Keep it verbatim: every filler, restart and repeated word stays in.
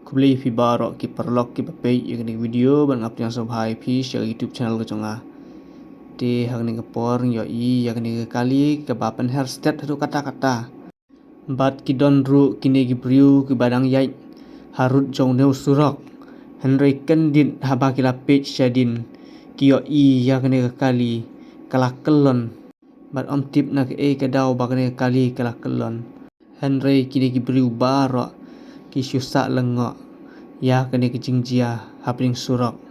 Khublei phi baroh ki paralok kiba peit ïa kane ka video bad nga pdiang sngewbha ïa phi sha ka YouTube channel ka jong nga. Te ha kane ka por ngi ïohi ïa kane ka kali kaba pynher stet haduh katta katta. Bad ki don ruh kine ki briew kiba dang ïaid harud jong une u surok. Hynrei kyndit haba ki la peit shadien ki ïohi ïa kane ka kali ka la kyllon. Bad ym tip na kaei ka daw ba kane ka kali ka la kyllon. Hynrei kine ki briew baroh ki shu sah lyngngoh ïa kane ka jingjia hapdeng surok.